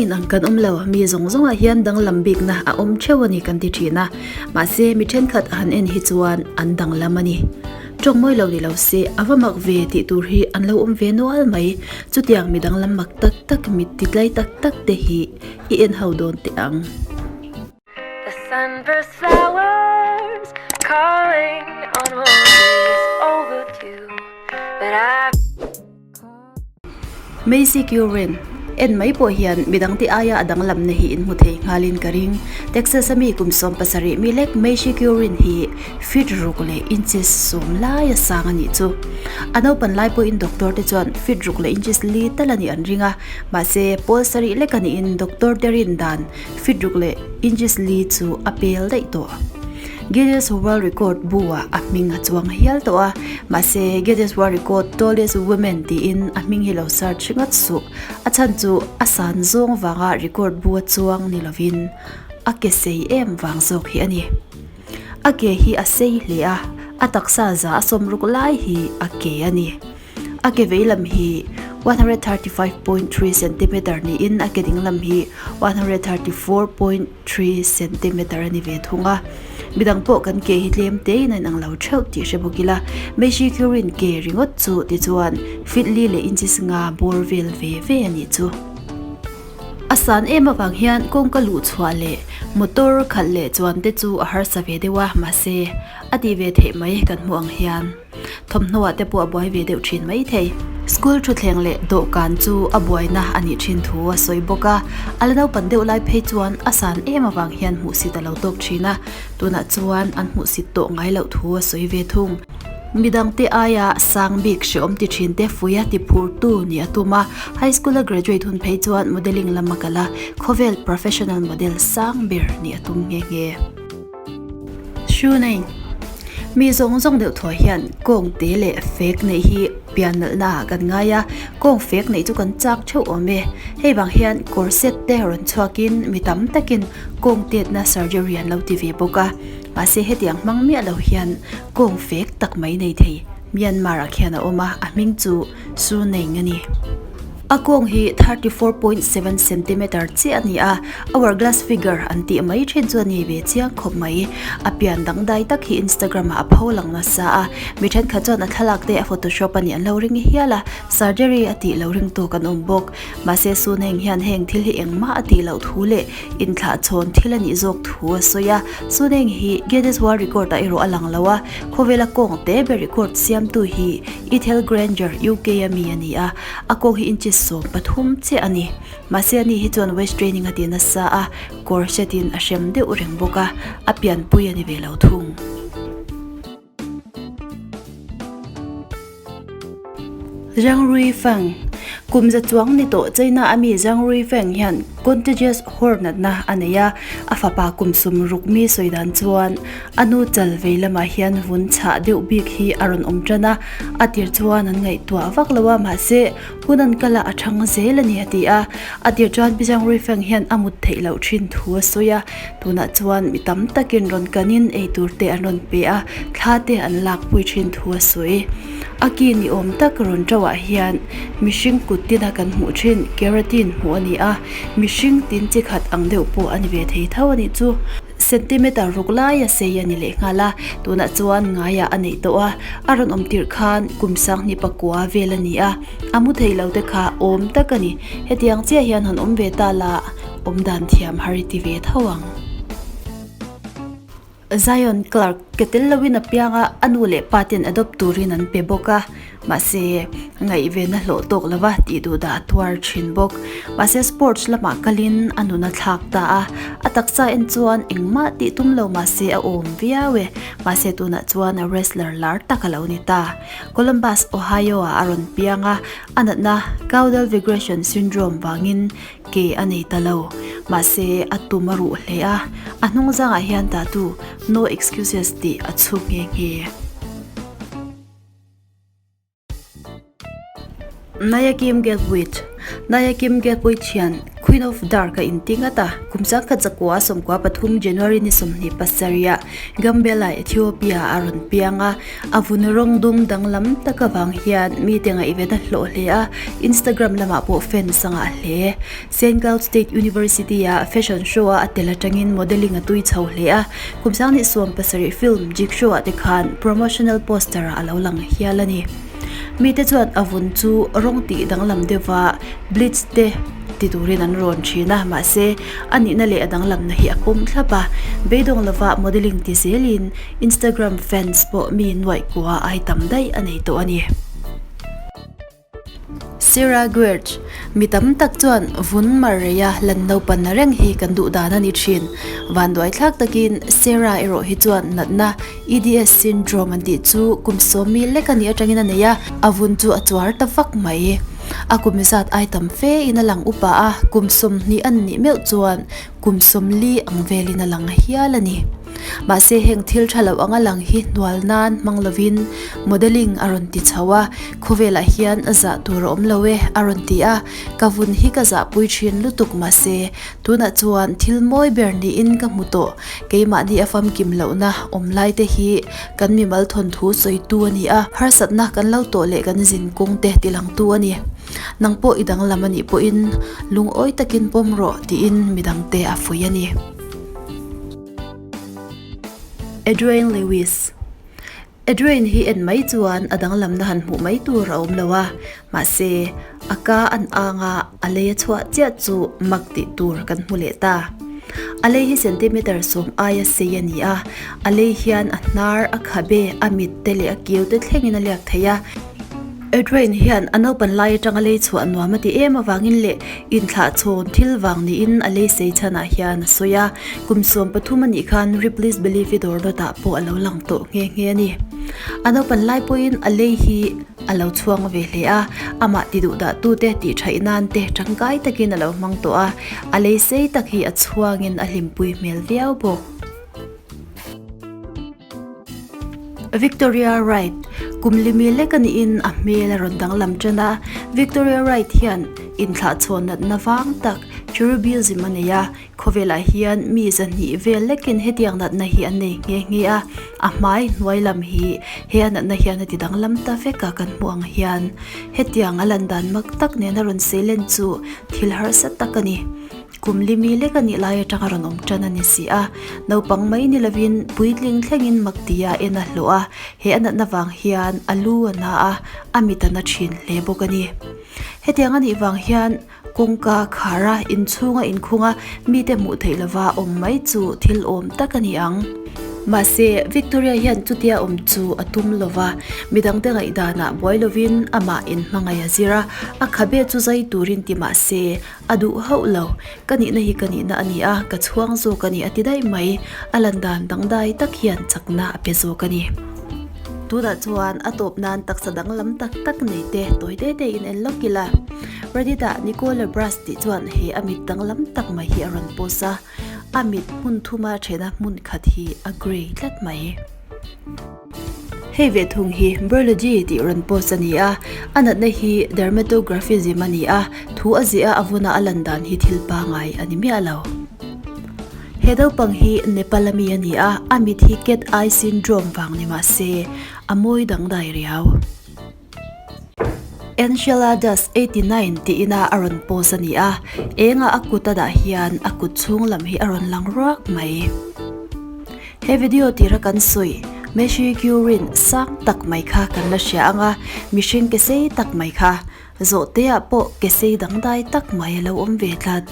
inang kan awm lo, mi zawng zawngah hian danglam bikna a awm theuh a ni kan ti thin a, mahse mi thenkhat han en hi chuan an danglam a ni. Tawng mawi lo ni lo se a va mak ve tih tur hi an lo awm ve nual mai, chutiang mi danglam mak tak tak mit ti tlai tak tak te hi i en ho dawn teh ang. The sunburst flowers calling on roses overdue But I Macy Curran, En mai pawh hian midangte aia a danglamna hi in hmu thei nghalin ka ring. Texas a mi kum 17 mi lek Macy Curran hi feet ruk leh inches sawm lai a sang a nih chu. A naupan lai pawhin doctor te chuan feet ruk leh inches li tal a nih an ring a, mahse pawl sarih lek a niin doctor te rin dan feet ruk leh inches li chu a pel daih tawh. Guinness World Record bu-ah a hming a chuang hial tawh a, mahse Guinness World Record Tallest Women tiin a hming hi lo search ngawt suh. A chhan chu a san zawng vanga record bu a chuang ni lovin a ke sei em vang zawk hi a ni. A ke hi a sei hle a, a taksa za a sawmruk lai hi a ke a ni. A ke vei lam hi 135.3 centimeter niin a ke ding lam hi 134.3 centimeter a ni ve thung a. Midang pawh kan ke hi tlem tein a inang lo theuh tih hre bawk ila, Meshi Curin ke ringawt chu tichuan feet li leh inches nga bawr vel ve ve a nih chu. A san em avang hian kawngka luh chhuah leh motor khalh leh chuan te chu a harsa ve deuh a, mahse a tih ve theih mai kan hmuh ang hian. Thawmhnaw ah te pawh a buai ve deuh thin mai thei. School thuthleng leh dawhkan chu a buaina a nih thin thu a sawi bawk a, a la naupan deuh lai phei chuan a san em avang hian hmuhsit a lo tawk thin a, tunah chuan an hmuhsit tawh ngai loh thu a sawi ve thung. Midangte aia sang bik hreawm ti thin te fuia ti phurtu nih a tum a, high school a graduate hun phei chuan modelling lam a kal a, khawvel professional model sang ber nih a tum nghe nghe. Shuneng, Mi zawng zawng deuh thuai hian kawng te leh fek neih hi pian nalhna ah kan ngai a, kawng fek neih chu kan chak theuh awm e. Hei vang hian corset te rawn chhuakin mi tam takin kawng tetna surgery an lo ti ve bawk a, mahse hetiang hmang miah lo hian kawng fek tak mai nei thei Myanmar ah khian a awm a, a hming chu Shuneng a ni. A kawng hi 34.7 centimeter chiah a ni a, hourglass figure an tih mai thin chu a ni ve chiang khawp mai. A pian dangdai tak hi Instagram ah a pho lang nasa a, mi thenkhat chuan a thlalak te a photoshop a nih an lo ring hial a, surgery a tih lo ring tawk an awm bawk. Mahse Suneng hian heng thil hi engmah a tih loh thu leh inthlahchhawn thil a nih zawk thu a sawi a, Suneng hi Guinness World Record ah erawh a lang lo a, khawvela kawng te ber record siamtu hi Ethel Granger, UK a mi a ni a, a kawng hi inches 13 chiah a ni. Mahse ani hi chuan waist training a ti nasa a, corset in a hrem deuh reng bawk a, a pianpui a ni ve lo thung. Zhang Ruifeng, Kum za chuang ni tawh China a mi Zhang Ruifeng hian contagious hor natna a nei a, a fapa kum sum ruk mi sawi dan chuan A nu chal vei lamah hian vun chhah deuh bik hi a rawn awm tan a, a tir chuan an ngaihtuah vak lo a, mahse hun an kal a a thang zel a ni a ti a. A tir chuan Pi Zhang Ruifeng hian a mut theih loh thin thu a sawi a, tunah chuan mi tam takin rawn kanin ei tur te an rawn pe a, thla te an lakpui thin thu a sawi. A ki ni awm tak rawn tauh ah hian mihring kut tina kan hmuh thin keratin hmuh a ni a, mihring tin chi khat ang deuh pawh a ni ve thei tho a nih chu. Centimeter ruk lai a sei a ni leh nghal a, tunah chuan ngaiah a neih tawh a, a rawn awm tirh khan kum sanghnih pakua vel a ni a, a mu thei lo te kha awm tak a ni. Hetiang chiah hian han awm ve ta la, awm dan thiam har i ti ve tho ang. Zion Clark, ke tel loin a piang a, a nu leh pa ten adopt turin an pe bawk a. Mahse, ngaihven a hlawh tawk lo va tih duh dah a tuar thin bawk. Mahse, sports lamah kalin a nun a thlak ta a, a taksa en chuan engmah tih tum lo mahse a awm viau e. Mahse, tunah chuan a wrestler lar tak a lo ni ta. Columbus, Ohio ah a rawn piang a, a natna Caudal Regression Syndrome vangin ke a nei ta lo. Mahse, a tum a ruh hle a, a hnung zangah hian tatu No Excuses tih a chhu nghe nghe. Naya Kim Gelbuit Naya Kim Gelbuit hian Queen of Dark a inti ngat a, kum 1914 January ni 27 ah Gambela, Ethiopia ah a rawn piang a, a vun rawng dum danglam tak avang hian mite ngaihven a hlawh hle a, Instagram lamah pawh fans a ngah hle. Saint Cloud State University ah fashion show a a tel atangin modelling a tui chho hle a, kum 2017 film Jigsaw ah te khan promotional poster ah a lo lang hial a ni. Mite chuan a vun chu rawng tih danglam deuhva bleach te ti turin an rawn thin a, mahse a nihna leh a danglamna hi a pawm thlap a, beidawng lova modelling ti zelin Instagram fans pawh mi nuaih kua ai tam daih a nei tawh a ni. Sarah Guerch, Mi tam tak chuan vun mar reia lan naupanna reng hi kan duh dan a ni thin. Vanduai thlak takin Sarah erawh hi chuan natna EDS syndrome an tih chu kum sawmi lek a nih atangin a nei a, a vun chu a chuar ta vak mai. A kum zat ai tam fe in a lang upa a, kum 20 an nih meuh chuan kum 40 ang velin a lang hial a ni. Mahse heng thil tha loh anga lang hi hnual nan hmang lovin modelling a rawn ti chho a, khawvelah hian a zah tur a awm lo e a rawn ti a, ka vun hi ka zahpui thin lutuk mahse tunah chuan thil mawi ber niin ka hmu tawh, keimahni a famkim lohna awm lai te hi kan mimal thawnthu sawitu a ni a, harsatna kan lo tawh leh kan zin kawng te tilangtu a ni. Nang pawh i danglam a nih pawhin lungawi takin pawm rawh tiin midangte a fuih a ni. Adrian Lewis Adrian hi en mai chuan a danglamna han hmuh mai tur a awm lo a, mahse a ka an ang a, a lei a chhuah chiah chu mak tih tur kan hmu leh ta. A lei hi centimeter 10 aia sei a ni a, a lei hian a hnar, a khabe, a mit te leh a kiu te thlengin a liak thei a. Adrian hian a naupan lai atanga lei chhuah nuam a ti em avangin leh inthlah chhawn thil vang niin a lei sei chhanah hian a sawi a. Kum 13 a nih khan Ripley's Believe i dawr dawtah pawh a lo lang tawh nghe nghe a ni. A naupan lai pawhin a lei hi a lo chhuang ve hle a, amah ti duh dah tute tih thaih nan te tangkai takin a lo hmang tawh a, a lei sei tak hi a chhuangin a hlimpui hmel viau bawk. Victoria Wright, Kum limi lek a niin a hmel a rawn danglam tan a, Victoria Wright hian inthlah chhawn natna vang tak cherubism a nei a, khawvelah hian mi 200 vel lekin hetiang natna hi an nei nghe nghe a, a hmai hnuai lam hi he a natna hian a ti danglam ta vek a kan hmuh ang hian hetiang a lan dan mak tak nena rawn seilen chu thil harsa tak a ni. Kum limi lek a nih lai atanga rawn awm tan a ni si a, naupang mai ni lovin puitling thlengin mak tia en a hlawh a, he a natna vang hian a lu a na a, a mit a na thin hle bawk a ni. Hetiang a nih vang hian kawngka khar a, inchhung a inkhung a, mite hmuh theih lova awm mai chu thil awm tak a ni ang. Mahse, Victoria hian chutia awm chu a tum lo va, midangte ngaihdanah buai lovin amah inhmangaih a zir a, a khabe chu zai turin ti mah se, A duh hauh lo. Ka nihna hi ka nihna a ni a, ka chhuang zawk a ni a ti daih mai. A lan dan dangdai tak hian chakna a pe zawk a ni. Tunah chuan a tawp nan taksa danglam tak tak nei te tawi te te in en lawk ila. Reddit ah Nicola Brass tih chuan he a mit danglam tak mai hi a rawn post a. A mit hmun thuma thena hmun khat hi a grey tlat mai. Hei ve thung hi Biology tih rawn post a ni a, a natna hi Dermatographism a ni a, thu a ziah a avuna a lan dan hi thil pangai a ni miah lo. He naupang hi Nepal a mi a ni a, a mit hi cat eye syndrome vang ni mah se, a mawi dangdai riau. Enceladus 89 tih ina a rawn post a ni a, enga a kut a dah hian a kut chhung lam hi a rawn lang ruak mai. He video tira kan sawi Messi Curin sang tak mai kha kan la hria ang a, mihring ke sei tak mai kha zawhte ah pawh ke sei dangdai tak mai a lo awm ve tlat.